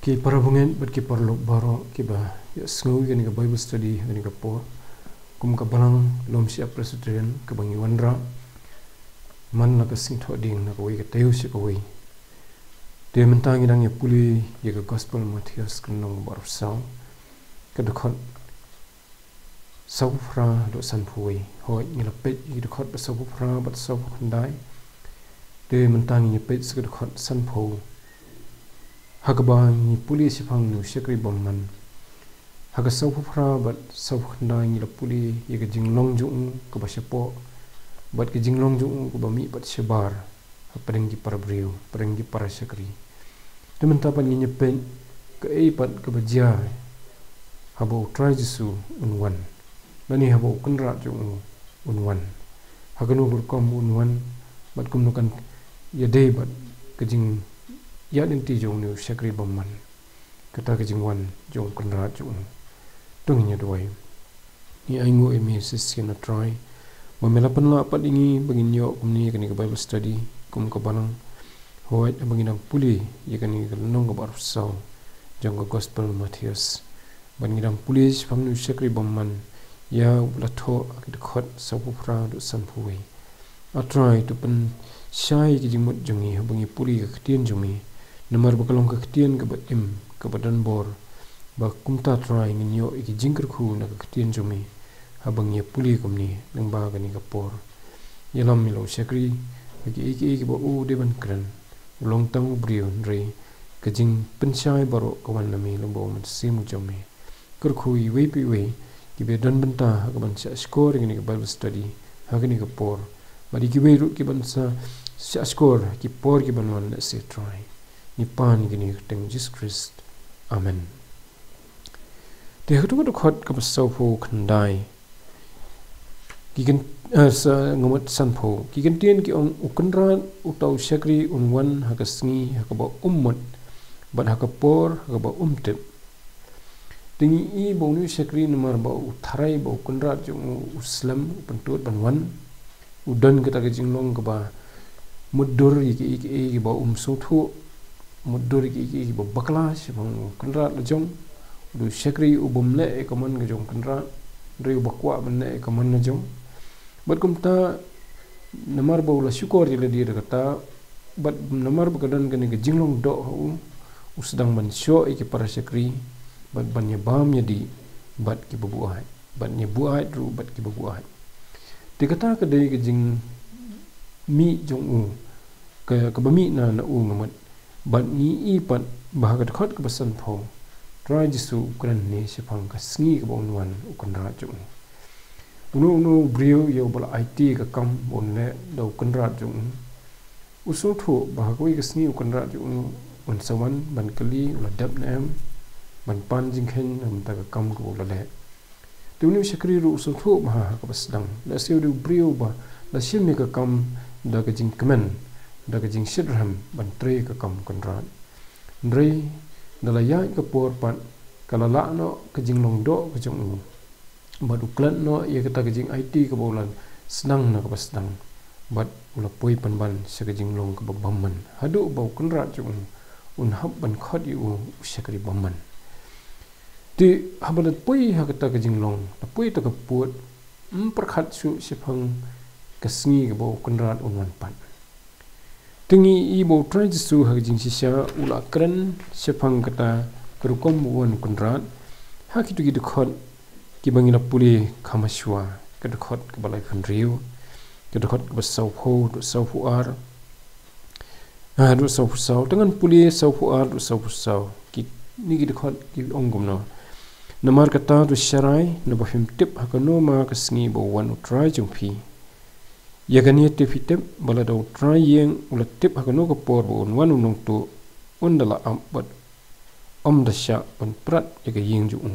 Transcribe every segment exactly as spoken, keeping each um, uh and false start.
Ki para bangeit bad ki paralok baroh kiba ïa sngew ïa kane ka Bible study ha kane ka por, kum ka Balang Lum Shyiap Presbyterian kaba ngi wanrah man la ka Sngi Thohdieng na kawei ka taïew sha kawei. Te mynta ngi dang ïa pule ïa ka Gospel Mathaios ka lynnong ba arphew saw, ka dkhot sawphew phra haduh sanphew wei. Hooid, ngi la peit ïa ki dkhot ba sawphew phra bad sawphew khyndai. Te mynta ngin ïa peit sa ka dkhot sanphew, ha kaba ngi pule shaphang une u shakri bymman. Ha ka sawphew phra bad sawphew khyndai ngi la pule ïa ka jinglong jong u kaba shapoh bad ka jinglong jong u kaba mih bad shabar hapdeng ki para briew, hapdeng ki para shakri. Te mynta pat ngin ïa peit kaei pat kaba jia haba U Trai Jisu un wan, lane haba u Kynrad jong u un wan. Ha kano ka rukom un wan, bad kumno kan ïadei bad ka jingïaid lynti jong une u shakri bymman, kata ka jingwan jong u Kynrad jong u. To ngin ïa duwai. Ngi ainguh ïa me shisien, A Trai, ba me la pynlah pat ïa ngi ba ngin ïoh kumne ïa kane ka Bible study kum ka Balang. Hooid, haba ngi dang pule ïa kane ka lynnong kaba arphew saw jong ka Gospel Mathaios, bad ngi dang pule shaphang une u shakri bymman, ïa uba la thoh ha ki dkhot sawphew phra haduh sanphew wei. A Trai, to pynshai ïa ki jingmut jong ngi haba ngi pule ïa ka ktien jong me, namar ba ka long ka ktien kaba im, kaba don bor. Ba kumta, Trai, ngin ïoh ïa ki jingkyrkhu na ka ktien jong me haba ngi ïa pule kumne lyngba kane ka por. Ïalam ïa la u shakri ha kiei kiei kiba u dei ban kren. U long tang u briew, hynrei ka jingpynshai baroh ka wan na me lyngba U Mynsiem u jong me. Kyrkhu ïa iwei pa iwei kiba don bynta ha kaban shahshkor ïa kane ka Bible study ha kane ka por, bad ïa kiwei ruh kiban sa shahshkor ha ki por kiban wan, lehse, Trai. Ngi pan ïa kane ha ka kyrteng U Jisu Khrist. Amen. Te ha kato ka dkhot kaba sawphew khyndai, ki kyn-, eh, sa, nga mut sanphew, ki kyntien ki ong, U Kynrad, uta u shakri, un wan ha ka sngi ha kaba um mut, bad ha ka por ha kaba um tip. Te ngi i ba une u shakri, namar ba u tharai ba u Kynrad jong u u slem, u pyntud ban wan, u don kata ka jinglong kaba mutdur ïa kiei kiei kiba um sngewthuh, mutdur ïa kiei kiei kiba bakla shaphang u Kynrad la jong. U dei u shakri u bym leh ïa ka mon ka jong u Kynrad, hynrei uba kwah ban leh ïa ka mon la jong. Bad kumta, namar ba u la shukor ïa lade da kata, bad namar ba ka don kane ka jinglong doh ha u, u sdang ban shoh ïa ki para shakri, bad ban ïa bam ïa dih bad kiba buaid, bad ïa buaid ruh bad kiba buaid. Te kata ka dei ka jingmih jong u, ka, kaba mih na, na u, nga mut. Bad ngi i pat ba ha ka dkhot kaba sanphew, Trai Jisu u kren ne shaphang ka sngi kaba un wan u Kynrad jong u. Uno uno u briew ïa uba la aiti ka kam ba un leh da u Kynrad jong u, u sngewthuh ba ha kawei ka sngi u Kynrad jong u un sa wan ban kylli u la dep ne em, ban pan jingkheiñ na ka bynta ka kam kaba u la leh. Te une u shakri ruh u sngewthuh bha ha kaba sdang. Lehse u dei u briew ba la shim ïa ka kam da ka jingkmen, da ka jingshitrhem ban trei ïa ka kam u Kynrad. Hynrei da la ïaid ka por pat, ka la lah noh ka jinglong doh ka jong u. Bad u klet noh ïa kata ka jingaiti kaba u la sdang na kaba sdang. Bad u la poi pynban sha ka jinglong kaba bymman, haduh ba u Kynrad jong u un hap ban khot ïa u u shakri bymman. Te haba la poi ha kata ka jinglong, la poi ha kata ka pud, ym pyrkhat shuh shaphang ka sngi kaba u Kynrad un wan pat. Te ngi i ba u Trai Jisu ha ka jingshisha u la kren shaphang kata ka rukom ba u wan u Kynrad ha kito ki dkhot kiba ngi la pule kham hashwa, ka dkhot kaba laiphew hynriew, ka dkhot kaba sawphew, dkhot sawphew ar, ah, dkhot sawphew saw. Te ngan pule sawphew ar, dkhot sawphew saw. Kine ki dkhot ki ong kumno: Namar kata to sharai, naba phim tip ha kano ma ka sngi ba u wan u Trai jong phi. Ïa kane te phi tip, ba lada u trai ïing u la tip ha kano ka por ba un wan u nongtuh, un da la ap bad ym da shah ban prat ïa ka ïing jong u.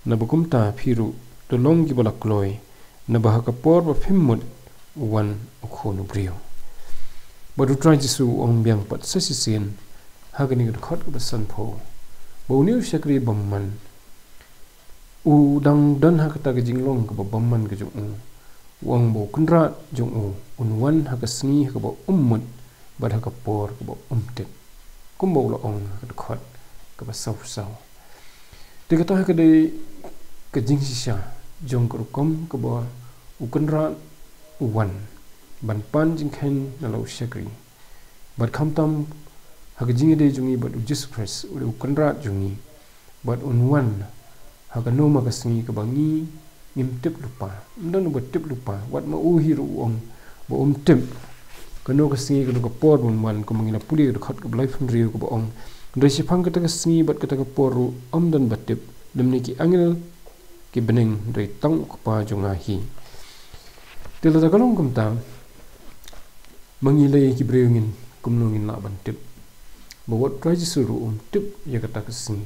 Naba kumta phi ruh to long kiba la kloi, naba ha ka por ba phim mut u wan u Khun u briew. Bad u Trai Jisu u ong biang pat sa shisien ha kane ka dkhot kaba sanphew, ba une u shakri bymman u dang don ha kata ka jinglong kaba bymman ka jong u. U ong ba u Kynrad jong u un wan ha ka sngi ha kaba um mut bad ha ka por kaba um tip, kumba u la ong ha ka dkhot kaba saw saw. Te kata ka dei ka jingshisha jong ka rukom kaba u Kynrad u wan ban pan jingkheiñ na la u shakri. Bad khamtam ha ka jingïadei jong ngi bad u Jisu Khrist, u dei u Kynrad jong ngi. Bad un wan ha kano ma ka sngi kaba ngi ngim tip lypa. Ym don uba tip lypa, wat ma u hi ruh u ong ba um tip kano ka sngi, kano ka por ban wan, kumba ngi la pule ka dkhot kaba laiphew hynriew kaba ong, hynrei shaphang kata ka sngi bad kata ka por ruh ym don ba tip, lymne ki angel ki bneng, hynrei tang u Kpa jong nga hi. Te lada ka long kumta, ma ngi lei ki briew ngin, kumno ngin lah ban tip ba wat u Trai Jisu ruh um tip ïa kata ka sngi,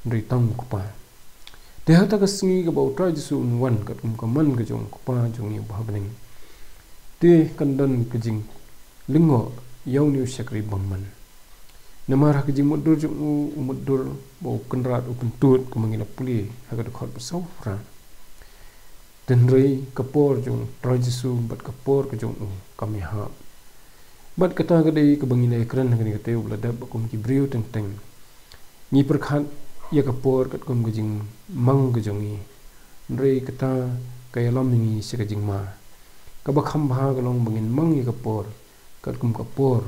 hynrei tang u Kpa? Te ha kata ka sngi kaba u Trai Jisu un wan katkum ka mon ka jong u Kpa jong ngi uba ha bneng, te kan don ka jinglyngngoh ïa une u shakri bymman. Namar ha ka jingmutdur jong u, u mutdur ba u Kynrad u pyntud, kumba ngi la pule ha ka dkhot ba saw phra. Hynrei ka por jong u Trai Jisu bad ka por ka jong u kam ïahap. Bad kata ka dei kaba ngi la ïakren ha kane ka taïew ba la dep, ba kum ki briew teng teng ngi pyrkhat ïa ka por katkum ka jingmang ka jong ngi. Hynrei kata ka ïalam ïa ngi sha ka jingma. Kaba kham bha ka long ba ngin mang ïa ka por katkum ka por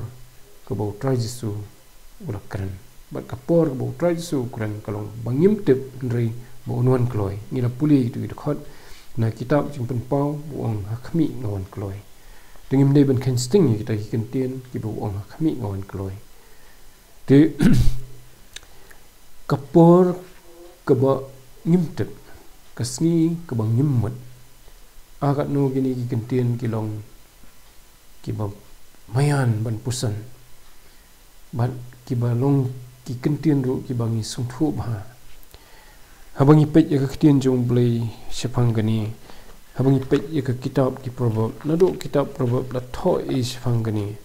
kaba u Trai Jisu u la kren. Bad ka por kaba u Trai Jisu u kren ka long ba ngim tip, hynrei ba un wan kloi. Ngi la pule ïa kitu ki dkhot na kitab Jingpynpaw, u ong, ha khmih nga wan kloi. Te ngim dei ban kheiñ sting ïa kita ki kyntien kiba u ong ha khmih nga wan kloi. Te ka por kaba ngim tip, ka sngi kaba ngim mut, a katno kine ki kyntien ki long kiba maïan ban puson, bad kiba long ki kyntien ruh kiba ngi sngewthuh bha. Haba ngi peit ïa ka ktien jong U Blei shaphang kane, haba ngi peit ïa ka kitab ki Proverb, naduh kitab Proverb la thoh ïa shaphang kane,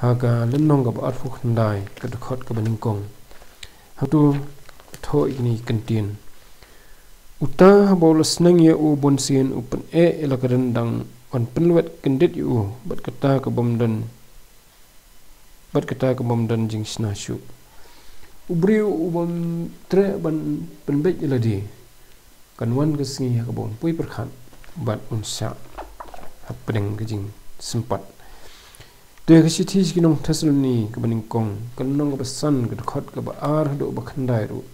ha ka lynnong kaba arphew khyndai, ka dkhot kaba nyngkong, hangto thoh ïa kine ki kyntien: Uta haba u la sneng ïa u bunsien, u pyneh ïa la ka ryndang, ban pynlwet kyndit ïa u, bad kata ka bym don, bad kata ka bym don jingshna shuh. U briew u bym treh ban pynbeit ïa lade, kan wan ka sngi ha kaba un poi pyrkhat bad un shah hapdeng ka jingsympat. Te ka shithi sha ki nong Thessaloni kaba nyngkong, ka lynnong kaba san, ka dkhot kaba ar haduh ba khyndai ruh,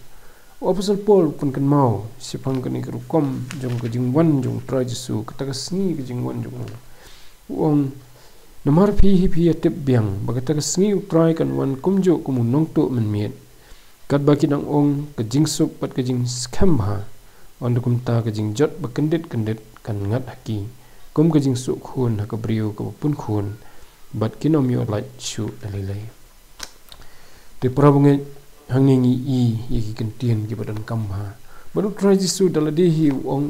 u Apostol Paul u pynkynmaw shaphang kane ka rukom jong ka jingwan jong U Trai Jisu, kata ka sngi ka jingwan jong u. U ong: Namar phi hi phi ïa tip biang ba kata ka sngi U Trai kan wan kumjuh kum u nongtuh mynmiet. Katba ki dang ong, ka jingsuk bad ka jingskhem bha, ynda kumta ka jingjot ba kyndit kyndit kan ngat ha ki, kum ka jingsuk khun ha ka briew kaba pun khun, bad kin ym ïoh lait shuh da lei lei. Te para bangeit, hangne ngi i ïa ki kyntien kiba donkam bha. Bad U Trai Jisu da lade hi u ong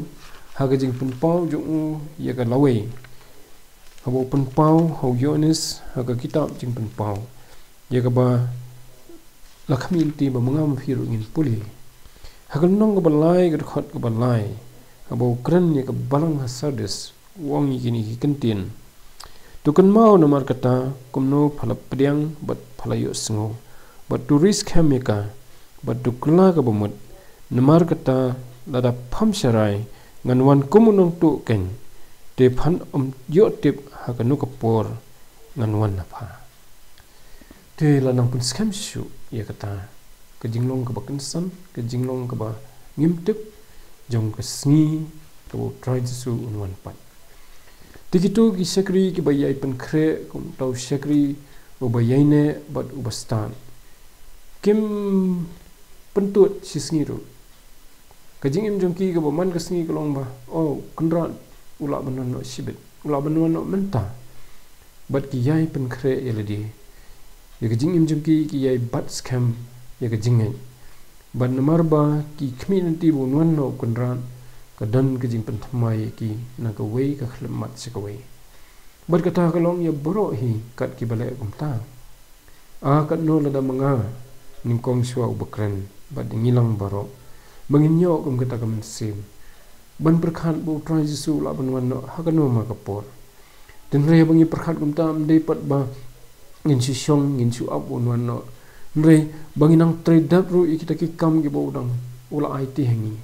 ha ka Jingpynpaw jong u ïa ka lawei, haba u pynpaw ha u Ïoannis ha ka kitab Jingpynpaw, ïa kaba la khmih lynti ba ma nga ma phi ruh ngin pule. Ha ka lynnong kaba lai, ka dkhot kaba lai, haba u kren ïa ka balang ha Sardis, u ong ïa kine ki kyntien: To kynmaw, namar kata, kumno pha la pdiang bad pha la ïohsngew, bad to ri skhem ïa ka, bad to kylla kaba mut. Namar kata, lada pham sharai, ngan wan kum u nongtuh keiñ, te phan ym ïoh tip ha kano ka por ngan wan na pha. Te la nang pynskhem shuh ïa kata ka jinglong kaba kynsan, ka jinglong kaba ngim tip jong ka sngi kaba U Trai Jisu un wan pat. Te kito ki shakri kiba ïai pynkhreh kum uta u shakri uba ïaineh bad uba stad, kim pyntud shi sngi ruh. Ka jingim jong ki kaba man ka sngi ka long ba, oh, Kynrad u lah ban wan noh shibit, u lah ban wan noh mynta. Bad ki ïai pynkhreh ïa lade. Ïa ka jingim jong ki, ki ïai bat skhem ïa ka jingngeit. Bad namar ba ki khmih lynti ba un wan noh u Kynrad, ka don ka jingpynthymmai ïa ki na kawei ka khyllipmat sha kawei. Bad kata ka long ïa baroh hi kat kiba leh kumta. A katno lada ma nga, nyngkong shuwa uba kren, bad ngi lang baroh, ba ngin ïoh kum kata ka mynsiem ban pyrkhat ba U Trai Jisu u lah ban wan noh ha kano ma ka por. Hynrei ba ngi pyrkhat kumta, ym dei pat ba ngin shu shong, ngin shu ap ba un wan noh. Hynrei ba ngi nang trei dep ruh ïa kita ki kam kiba u dang u la aiti ha ngi,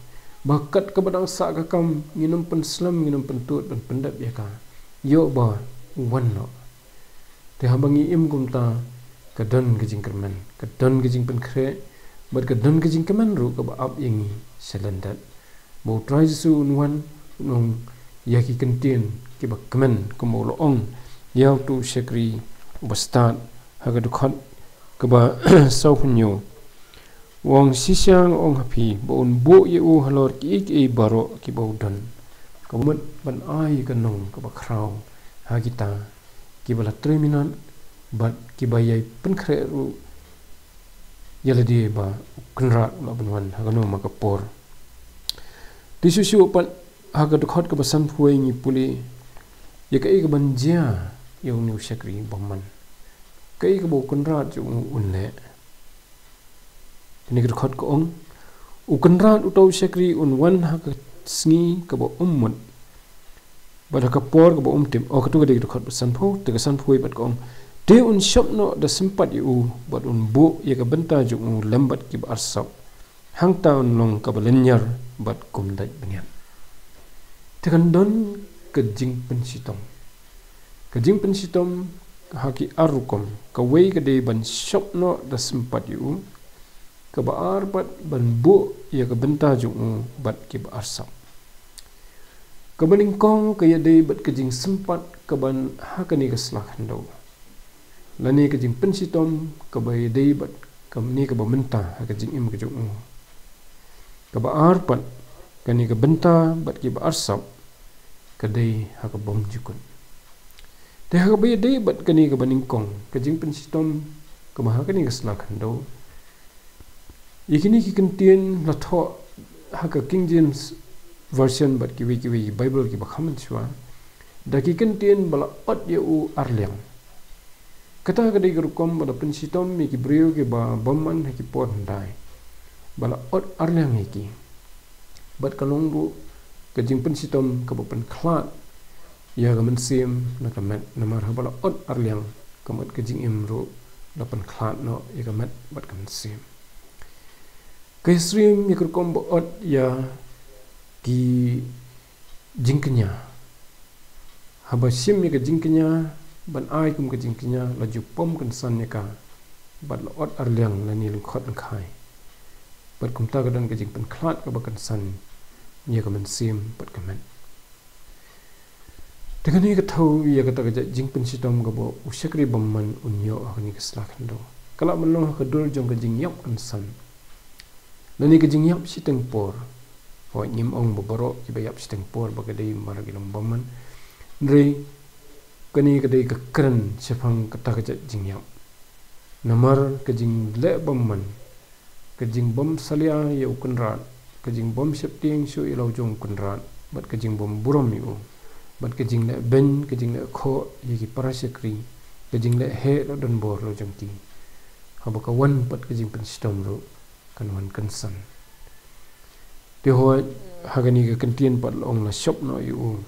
ba kat kaba dang sah ka kam ngin ym pynslem, ngin ym pyntud ban pyndep ïa ka, ïoh ba u wan noh. Te haba ngi im kumta, ka don ka jingkyrmen, ka don ka jingpynkhreh, bad ka don ka jingkmen ruh kaba ap ïa ngi sha lyndet. Ba U Trai Jisu un wan, un ong ïa ki kyntien kiba kmen, kumba u la ong ïa uto u shakri uba stad ha ka dkhot kaba sawphew hynñiew. U ong, shisha nga ong ha phi, ba un buh ïa u halor kiei kiei baroh kiba u don. Ka mut ban ai ka nong kaba khraw ha kita kiba la trei minot bad kiba ïai pynkhreh ruh ïa lade ba u Kynrad u la ban wan ha kano ma ka por. Te shuh shuh pat ha ka dkhot kaba sanphew wei ngi pule ïa kaei kaban jia ïa une u shakri bymman, kaei kaba u Kynrad jong u un leh. Kane ka dkhot ka ong, u Kynrad uto u shakri un wan ha ka sngi kaba um mut, bad ha ka por kaba um tip. Oh, kato ka dei ka dkhot ba sanphew, te ka sanphew wei pat ka ong, te un shop noh da sympat ïa u, bad un buh ïa ka bynta jong u lem bad kiba arsap. Hangta un long kaba lynñiar bad kum dait bniat. Te kan don ka jingpynshitom. Ka jingpynshitom ha ki ar rukom. Kawei ka dei ban shop noh da sympat ïa u. Kaba ar pat ban buh ïa ka bynta jong u bad kiba arsap. Kaba nyngkong ka ïadei bad ka jingsympat kaban ha kane ka sla khyndew, lane ka jingpynshitom kaba ïadei bad kane kaba mynta ha ka jingim ka jong u. Kaba ar pat, kane ka bynta bad kiba arsap ka dei ha ka bymjukut. Te ha kaba ïadei bad kane kaba nyngkong, ka jingpynshitom kaba ha kane ka sla khyndew, ïa kine ki kyntien la thoh ha ka King James Version bad kiwei kiwei ki Baibl kiba kham mynshuwa da ki kyntien ba la ot ïa u arliang. Kata ka dei ka rukom ba la pynshitom ïa ki briew kiba bymman ha ki por hyndai, ba la ot arliang ïa ki. Bad ka long ruh ka jingpynshitom kaba pynkhlad ïa ka mynsiem na ka met, namar haba la ot arliang, ka mut ka jingim ruh la pynkhlad noh ïa ka met bad ka mynsiem. Ka ïasyriem ïa ka rukom ba ot ïa ki jingkñia. Haba shim ïa ka jingkñia ban ai kum ka jingkñia, la ju pom kynsan ïa ka bad la ot arliang lane lyngkhot lyngkhai. Bad kumta ka don ka jingpynkhlad kaba kynsan ïa ka mynsiem bad ka met. Te kane ka thew ïa kata ka jait jingpynshitom kaba u shakri bymman un ïoh ha kane ka sla khyndew. Ka lah ban long ha ka dur jong ka jingïap kynsan, lane ka jingïap shiteng por. Hooid, ngim ong ba baroh kiba ïap shiteng por ba ka dei namar ki long bymman. Hynrei kane ka dei ka kren shaphang kata ka jait jingïap. Namar ka jingleh bymman, ka jingbym salia ïa u Kynrad, ka jingbym sheptieng shuh ïa la u jong u Kynrad, bad ka jingbym burom ïa u, bad ka jingleh beiñ, ka jingleh khoh ïa ki para shakri, ka jingleh heh la donbor la jong ki. Haba ka wan pat ka jingpynshitom ruh kan wan kynsan. Te hooid, ha kane ka kyntien pat la ong la shop noh ïa u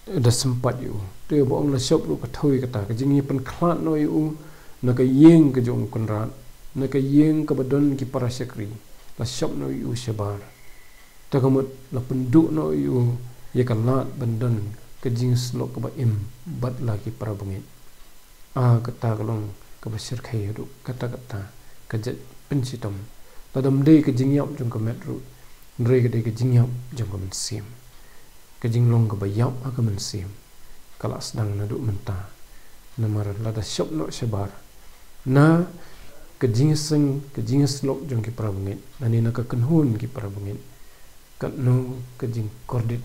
da sympat ïa u. Te ba ong la shop ruh ka thew ïa kata, ka jingïapynkhlad noh ïa u na ka ïing ka jong u Kynrad, na ka ïing kaba don ki para shakri, la shop noh ïa u shabar. Te ka mut la pynduh noh ïa u ïa ka lad ban don ka jingïasyllok kaba im bad la ki para bangeit. Ah, kata ka long kaba shyrkhei haduh katta katta ka jait pynshitom. Lada ym dei ka jingïap jong ka met ruh, hynrei ka dei ka jingïap jong ka mynsiem. Ka jinglong kaba ïap ha ka mynsiem ka la sdang naduh mynta. Namar lada shop noh shabar na ka jingïaseng, ka jingïasyllok jong ki para bangeit, lane na ka kynhun ki para bangeit, katno ka jingkordit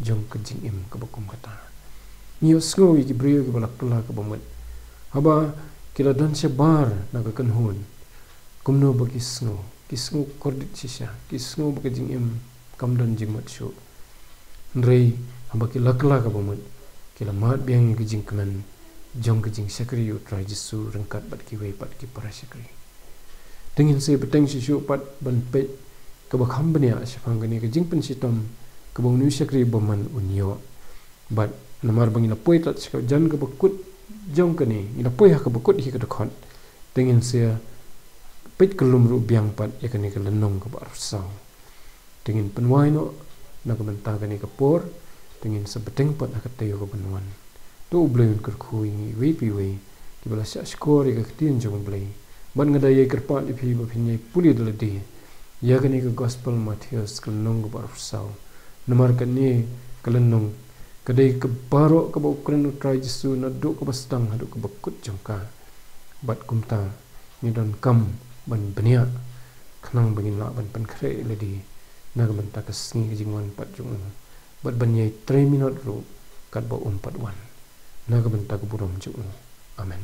jong ka jingim kaba kum kata. Ngi ïohsngew ïa ki briew kiba la kylla kaba mut, haba ki la don shabar na ka kynhun, kumno ba ki sngew, ki sngew kordit shisha, ki sngew ba ka jingim kam don jingmut shuh. Hynrei haba ki la kylla kaba mut, ki la mad biang ïa ka jingkmen jong ka jingshakri ïa U Trai Jisu ryngkat bad kiwei pat ki para shakri. Te ngin sa bteng shuh shuh pat ban peit kaba kham bniah shaphang kane ka jingpynshitom kaba une u shakri bymman un ïoh. Bad namar ba ngi la poi tad sha ka jan kaba kut jong kane, ngi la poi ha kaba kut hi ka dkhot, Te ngin sa peit kyllum ruh biang pat ïa kane ka lynnong kaba arphew saw. Te ngin pynwai noh na ka bynta kane ka por, te ngin sa bteng pat ha ka taïew kaban wan. To U Blei un kyrkhu ïa ngi iwei pa iwei kiba la shah shkor ïa ka ktien jong U Blei. Bad nga da ïai kyrpad ïa phi ba phin ïai pule da lade ïa kane ka Gospel Mathaios ka lynnong kaba arphew saw. Namar kane ka lynnong ka dei ka baroh kaba u kren U Trai Jisu naduh kaba sdang haduh kaba kut jong ka. Bad kumta ngi donkam ban bniah khnang ba ngin lah ban pynkhreh ïa lade na ka bynta ka sngi ka jingwan pat jong u, bad ban ïai trei minot ruh katba um pat wan, na ka bynta ka burom jong u. Amen.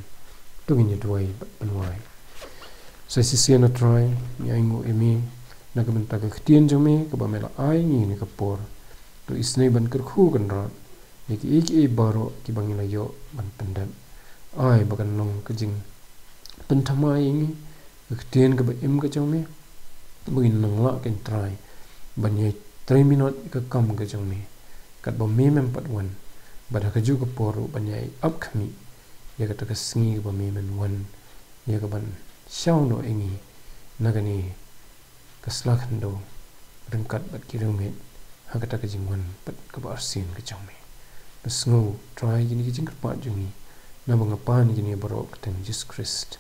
To ngin ïa duwai bad pynwai. Sa shisien, A Trai, ngi ainguh ïa me na ka bynta ka ktien jong me kaba me la ai ngi ha kane ka por. To isynei ban kyrkhu kynrad ïa kiei kiei baroh kiba ngi la ïoh ban pyndep. Ai ba kan long ka jingpynthymmai ïa ngi ka ktien kaba im ka jong me, ba ngin nang lah, ko Trai, ban ïai trei minot ïa ka kam ka jong me katba me mem pat wan. Bad ha kajuh ka por ruh ban ïai ap khmih ïa kata ka sngi kaba me men wan ïa kaban shaw noh ïa ngi na kane ka sla khyndew, ryngkat bad ki riew miet ha kata ka jingwan pat kaba arsien ka jong me. Nga sngew, Trai, kine ki jingkyrpad jong ngi, naba nga pan ïa kine baroh ha ka kyrteng Jisu Khrist.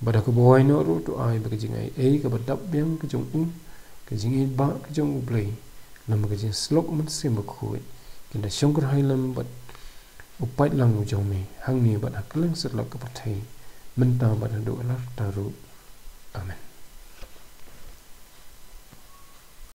Bad ha kaba wai noh ruh, to ai ba ka jingaiei kaba dap biang ka jong u, ka jingïeit bah ka jong U Blei, lem bad ka jingïasyllok U Mynsiem Bakhuid, kin da shongkyrhai lem bad u paidlang u jong me, hangne bad ha kylleng satlak ka pyrthei, mynta bad haduh lar ta ruh. Amen.